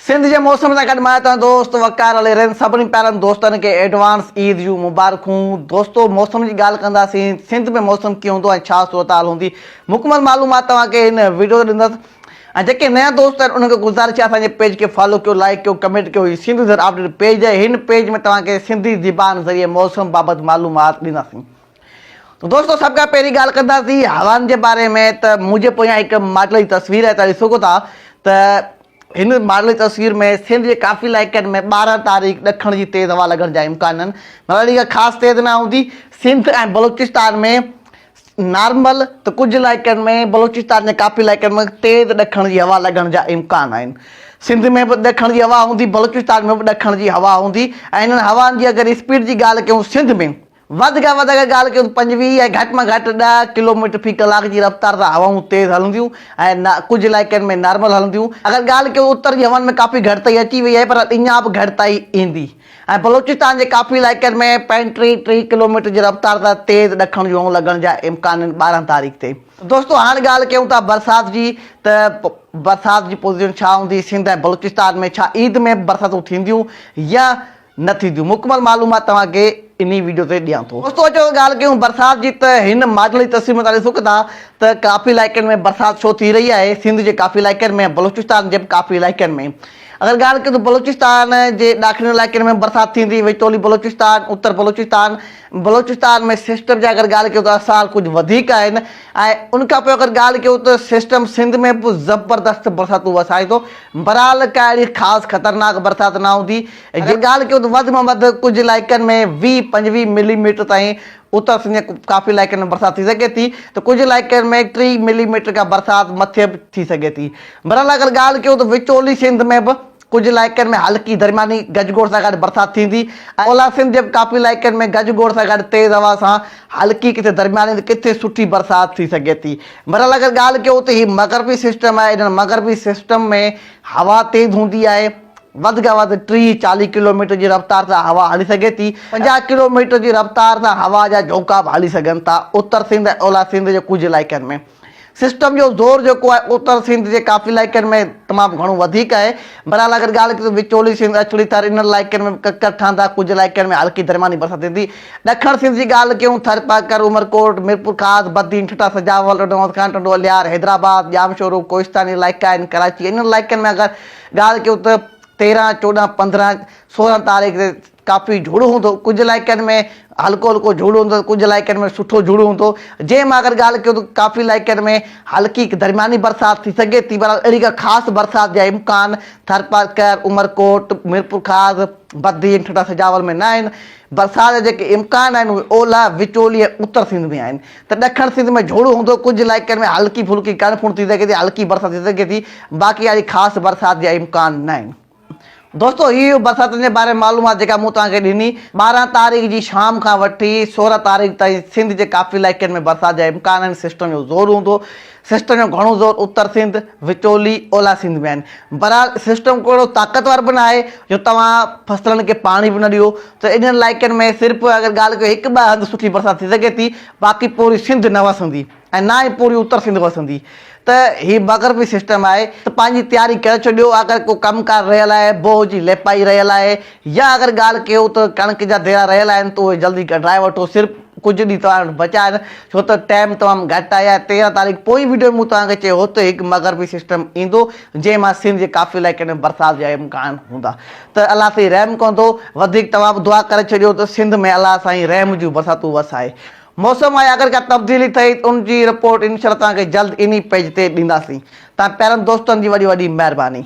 سنڌ جي موسم سان گڏ مان توهان جو دوست وقار علي رند سڀني پيارن دوستن کي ايڊوانس عيد جون مبارڪون دوستو موسم جي ڳالهه ڪنداسين سنڌ ۾ موسم ڪيئن هوندو ۽ ڇا صورتحال هوندي مڪمل معلومات توهان کي هن وڊيو تي ڏيندس ۽ جيڪي نيا دوست آهن انهن کي گذارش آهي اسان جي پيج کي فالو ڪيو لائيڪ ڪيو ڪمينٽ ڪيو هي سنڌ زر اپڊيٽ پيج آهي هن پيج ۾ توهان کي سنڌي زبان ذريعي موسم بابت معلومات ڏينداسين ته دوستو سڀ کان پهرين ڳالهه ڪنداسين هوائن جي باري ۾ ته منهنجي پويان هڪ ماڊل جي تصوير آهي توهان ڏسو ٿا ته هن ماڊل جي تصوير ۾ سنڌ جي ڪافي علائقن ۾ 12 تاريخ ڏکڻ جي تيز هوا لڳڻ جا امڪان آهن مطلب اهڙي ڪا خاص تيز نه هوندي سنڌ ۽ بلوچستان ۾ نارمل ته ڪجهه علائقن ۾ بلوچستان جي ڪافي علائقن ۾ تيز ڏکڻ جي هوا لڳڻ جا امڪان آهن. سنڌ ۾ به ڏکڻ جي هوا هوندي، بلوچستان ۾ به ڏکڻ جي هوا هوندي ۽ انهن هوائن جي اگر اسپيڊ جي ڳالهه ڪيون سنڌ ۾ وڌ کان وڌ اگر ڳالهه ڪيون ته 25 ۽ گهٽ مان گهٽ 10 ڪلوميٽر في ڪلاڪ جي رفتار سان هوائون تيز هلنديون ۽ ڪجهه علائقن ۾ نارمل هلنديون. اگر ڳالهه ڪيون اتر جي هوائن ۾ ڪافي گهٽتائي اچي وئي آهي پر اڃا به گهٽتائي ايندي. ۽ بلوچستان جي ڪافي علائقن ۾ پنٽيهه ٽيهه ڪلوميٽر جي رفتار سان تيز ڏکڻ جون هوائون لڳڻ جا امڪان آهن 12 تاريخ تي. دوستو هاڻ ڳالهه ڪيون ٿا برسات جي ته برسات جي پوزيشن ڇا هوندي سنڌ ۽ بلوچستان ۾ ڇا عيد ۾ به برساتون ٿينديون يا نه ٿينديون مڪمل معلومات توهان کي انهي ويڊيو تي ڏيان ٿو. دوستو اچو ڳالهه ڪيون برسات جي ته هن ماڊل جي تصوير ۾ توهان ڏسو ٿا ته ڪافي علائقن ۾ برسات ڇو ٿي رهي آهي سنڌ جي ڪافي علائقن ۾ بلوچستان جي به ڪافي علائقن ۾ اگر ڳالهه ڪيون ته بلوچستان جي ڏاکڻين علائقن ۾ برسات ٿيندي، وچولي بلوچستان، اتر بلوچستان، بلوچستان ۾ سسٽم جي اگر ڳالهه ڪيون ته آثار ڪجهه وڌيڪ آهن ۽ ان کان پوء اگر ڳالهه ڪيون ته سسٽم سنڌ ۾ به زبردست برساتون وسائي ٿو، بهرحال ڪا اهڙي خاص خطرناڪ برسات نه هوندي، اگر ڳالهه ڪيون ته وڌ مان وڌ ڪجهه علائقن ۾ 20 25 ملي ميٽر تائين اتر سنڌ جي ڪافي علائقن ۾ برسات ٿي سگهي ٿي ته ڪجهه علائقن ۾ 30 ملي ميٽر کان برسات مٿي به ٿي سگهي ٿي. بهرحال اگر ڳالهه ڪيون ته وچولي سنڌ ۾ به ڪجهه علائقن ۾ هلڪي درمياني گجگوڙ سان گڏ برسات ٿيندي ۽ اولهه سنڌ جي به ڪافي علائقن ۾ گجگوڙ سان گڏ تيز هوا سان هلڪي ڪٿي درمياني ته ڪٿي سٺي برسات ٿي سگهي ٿي. بهرحال اگر ڳالهه ڪيون ته هي مغربي سسٽم آهي انهن مغربي سسٽم ۾ هوا تيز هوندي آهي. وڌ کان وڌ 30 40 ڪلوميٽر جي رفتار سان هوا هلي سگهي ٿي. 50 ڪلوميٽر جي رفتار سان هوا جا جهونڪا به هلي سگهن ٿا. اتر سنڌ ۽ اولهه سنڌ جي ڪجهه علائقن ۾ سسٽم جو زور جيڪو آهي اتر سنڌ جي ڪافي علائقن ۾ تمام گهڻو وڌيڪ آهي. بهرحال اگر ڳالهه ڪجي ته وچولي سنڌ، اڇڙي ٿر انهن علائقن ۾ به ڪڪر ٺهندا، ڪجهه علائقن ۾ هلڪي درمياني برسات ٿيندي. ڏکڻ سنڌ جي ڳالهه ڪيون ٿرپارڪر، عمرڪوٽ، ميرپورخاص، بدين، ٺٽا، سجاول، ٽنڊو محمد خان، ٽنڊو الهيار، حيدرآباد، ڄامشورو، ڪوهستاني علائقا آهن، ڪراچي انهن علائقن ۾ اگر ڳالهه ڪيون ته 13، 14، 15، 16 تاريخ تي ڪافي جھڙ هوندو، ڪجهه علائقن ۾ هلڪو هلڪو جھڙ هوندو ته ڪجهه علائقن ۾ سٺو جھڙ هوندو، جنهن مان اگر ڳالهه ڪيون ته ڪافي علائقن ۾ هلڪي درمياني برسات ٿي سگهي ٿي، بهرحال اهڙي ڪا خاص برسات جا امڪان ٿرپارڪر، عمرڪوٽ، ميرپورخاص، بدين، ٺٽا سجاول ۾ نه آهن، برسات جا جيڪي امڪان آهن اهي اولهه، وچولي ۽ اتر سنڌ ۾ آهن ته ڏکڻ سنڌ ۾ جھڙ هوندو، ڪجهه علائقن ۾ هلڪي ڦلڪي ڪڻ ڦڻ ٿي سگهي ٿي، هلڪي برسات ٿي سگهي ٿي، باقي اهڙي خاص برسات جا امڪان نه آهن. دوستو هي هئي برساتن جي باري ۾ معلومات جيڪا مون توهان کي ڏني. 12 تاريخ جي شام کان وٺي 16 تاريخ تائين سنڌ جي ڪافي علائقن ۾ برسات جا امڪان آهن سسٽم جو زور هوندو. سسٽم جو گهڻو زور اتر سنڌ، وچولي، اولهه سنڌ ۾ آهن. بهرحال سسٽم ڪو اهڙو طاقتور به ناهي جو توهان فصلن کي پاڻي به نه ڏيو ته انهن علائقن ۾ صرف اگر ڳالهه ڪيو هڪ ٻه هنڌ سٺي برسات ٿي سگهي ٿي باقي پوري سنڌ نه وسندي. ۽ نه ئي پوري اتر سنڌ وسندي ته هي مغربي سسٽم آهي ته پنهنجي تياري ڪري ڇڏيو اگر ڪو ڪم ڪار رهيل آهي بوهه جي ليپائي رهيل آهي يا اگر ڳالهه ڪيو ته ڪڻڪ جا ديرا رهيل آهن ته اهي جلدي ڪڍرائي وٺو صرف ڪجهه ڏينهن توهان وٽ بچا آهن ڇو ته ٽائيم تمام گهٽ آهي ۽ 13 تاريخ پوئين وڊيو ۾ مون توهان کي چيو هو ته هڪ مغربي سسٽم ايندو جنهن مان سنڌ جي ڪافي علائقن ۾ برسات جا امڪان هوندا ته الله سائين رحم ڪندو وڌيڪ توهان به دعا ڪري ڇڏيو ته سنڌ ۾ الله سائين رحم جون برساتون وسائي موسم ۾ اگر ڪا تبديلي ٿئي ته ان جي رپورٽ انشاء الله توهان کي جلد انهي پيج تي ڏينداسين. توهان پيارن دوستن جي وڏي وڏي مهرباني.